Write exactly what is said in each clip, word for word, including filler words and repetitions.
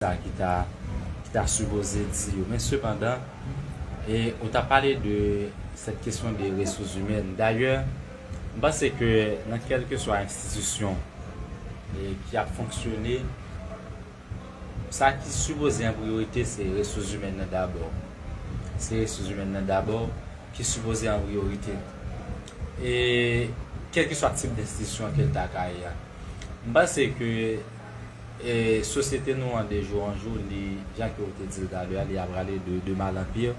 sa ki ta, ki ta sipoze di yo. Men sepandan, e, ou ta pale de cette question de ressources humaines. Dayè, m panse ke nan kèlkeswa enstitisyon, e, ki ap fonksyone, sa ki sipoze an priyorite, se resous imèn nan dabò. Se resous imèn nan dabò ki sipoze an priyorite. E kèlkeswa tip enstitisyon ke l ta ka ye a. M panse ke, e, sosyete nou an de jou an jou, li, jan ke w te di l talè a, li ap prale de, de mal en pire.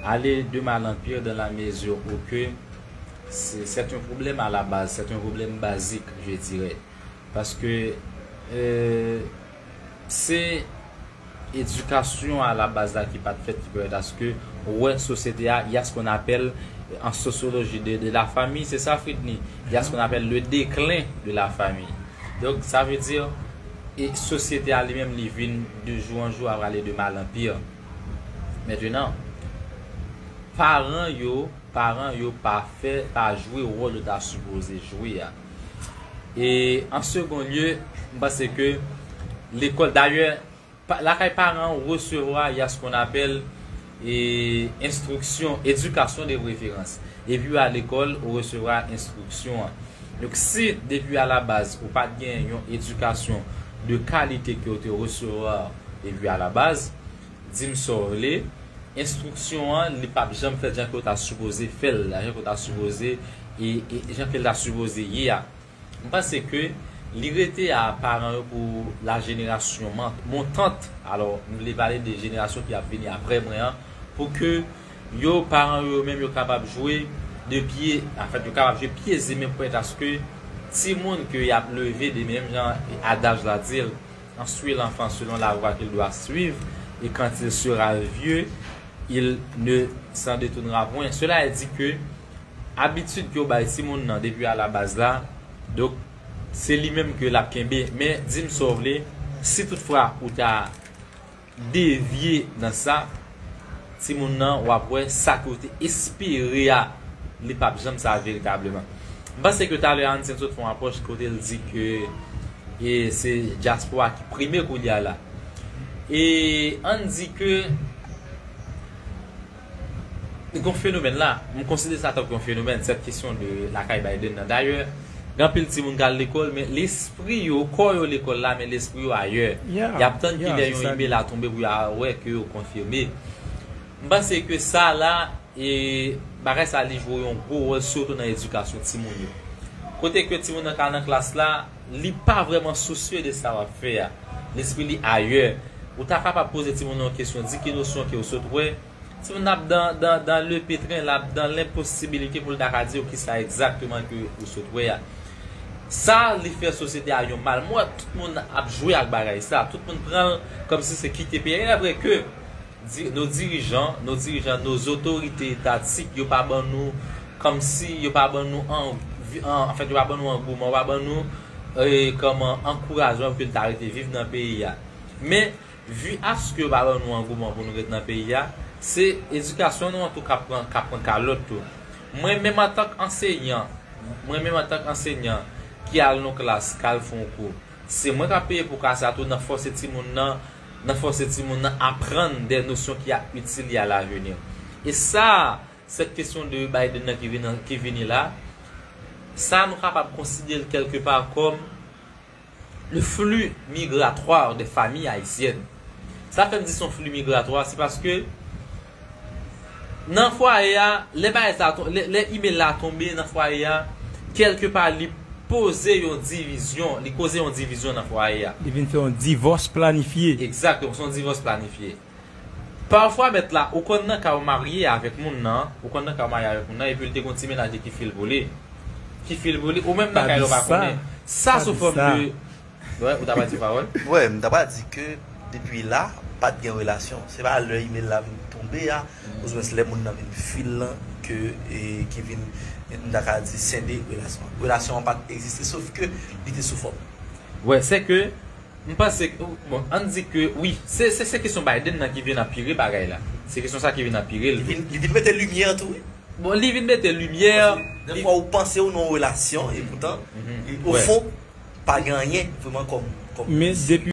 Aller de mal en pire dans la mesure où que c'est, c'est un problème à la base, c'est un problème basique, je dirais. Paske, e, se edikasyon a la baz la ki pa t fèt, ki pèmèt aske ou wè sosyete a, il y a ce qu'on appelle en sociologie de, de la famille, c'est ça, Fritny? Il y a ce qu'on appelle le déclin de la famille. Donk, sa vle di, e sosyete a li menm, li vin de jou an jou ap prale de mal en pire. Mentenan, paran yo, paran yo pa fè, pa jwe wòl yo ta sipoze jwe a. E an segon lye, m panse ke lekòl, dayè, pa, lakay paran an, ou resevwa, il y a ce qu'on appelle, e, enstriksyon, edikasyon de preferans. Epi a lekòl, ou resevwa enstriksyon an. Donk, si depi a la baz, ou pa t gen yon edikasyon de kalite ke ou te resevwa depi a la baz, di m sa w vle, enstriksyon an, li p ap janm fèt jan ke w ta sipoze fè l la, jan ke w ta sipoze, e, e jan ke l ta sipoze ye a. M panse ke li rete a paran yo pou la jenerasyon man-, montant. Alò, m vle pale de jenerasyon ki ap vini apre mwen an, pou ke yo, paran yo menm, yo kapab jwe de pye, anfèt, yo kapab jwe pye e men pwent aske timoun ke y ap leve de menm jan adaj la di l, instruis l'enfant selon la voie qu'il doit suivre, et quand il sera vieux, il ne s'en détournera point. Cela est dit que abitid ke w bay timoun nan depi a la baz la, donk, se li menm ke l ap kenbe. Men, di m sa w vle, si toutfwa ou ta devye nan sa, timoun nan, w ap wè sa ke w te espere a, li p ap janm sa veritableman. M panse ke talè a, Anselme sot fè yon apwòch kote l di ke, e, se dyaspora ki prime koulye a la. E ann di ke li gon fenomèn la, m konsidere sa tankou yon fenomèn, cette question de lakay Biden nan. Dayè, gen anpil timoun k al lekòl, men lespri yo, kò yo lekòl la, men lespri yo ayè. Y ap tann kilè yon imèl la tonbe pou y a wè ke yo konfime. M panse ke sa la, e bagay sa li jwe yon gwo wòl, sitou nan edikasyon timoun yo. Kote ke timoun nan ka nan klas la, li pa vrèman sousye de sa w ap fè a. Lespri li ayè. Ou ta kapab poze timoun nan yon kesyon, di ki nosyon ke w sot wè. Timoun nan ap dan, dan, dan le petren, l ap dan lenposibilite pou l ta ka di w kisa egzakteman ke ou sot wè a. Sa li fè sosyete a yon mal. M wè tout moun ap jwe ak bagay sa. Tout moun pran l kòmsi se kite peyi a. Il est vrai que di-, nos dirigeants, nos dirigeants, nos autorités étatiques, yo pa ban nou, kòmsi yo pa ban nou an, an, anfèt, yo pa ban nou angouman, yo pa ban nou, e, kòman, ankourajman pou ke n ta rete viv nan peyi a. Men, vi aske yo pa ban nou angouman pou nou ret nan peyi a, se edikasyon nou an tou k ap pran, k ap pran kalòt tou. Mwen menm antank ansenyan, mwen menm antank ansenyan ki al nan klas, k al fè yon kou, se mwen k ap peye pou ka sa tou nan fòse timoun nan, nan fòse timoun nan aprann de nosyon ki ap itil li a lavenir. E sa, cette question de Biden nan ki vini, ki vini la, sa nou kapab konsidere l kèlkepa kòm le flux migratoire des familles haïtiennes. Sa fè m di se yon flux migratoire, se paske nan fwaye a, lè bagay sa ton-, lè, lè imèl la tonbe nan fwaye a, kèlkepa li poze yon divizyon, li koze yon divizyon nan fwaye a. Li vin fè yon divòs planifye. Egzakteman, se yon divòs planifye. Pafwa, mèt la, ou konn nan ka w marye avèk moun nan, ou konn nan ka w marye avèk moun nan, epi l te gon ti mennaj li ki fil pou li. Ki fil pou li, ou menm nan kay la ou pa konnen. Sa sou fòm de, wè, ou ta pral di pawòl? Wè, m ta pral di ke depi la, pa t gen relasyon. Se pa lè imèl la vin tonbe a, ouzwens lè moun nan vin fil lan, ke, e, ki vin, m ta ka di, sende relasyon an. Relasyon an pa t egziste, sof ke li te sou fòm. Wè, se ke M panse, bon, ann di ke, wi, se, se, se kesyon Biden nan ki vin anpire bagay la. Se kesyon sa ki vin anpire l. Li vin, li vin mete limyè tou, wi. Bon, li vin mete limyè. Paske, dèfwa, ou panse ou nan yon relasyon, e poutan, e, o fon, pa gen anyen, vrèman, kòm, kòm. Men depi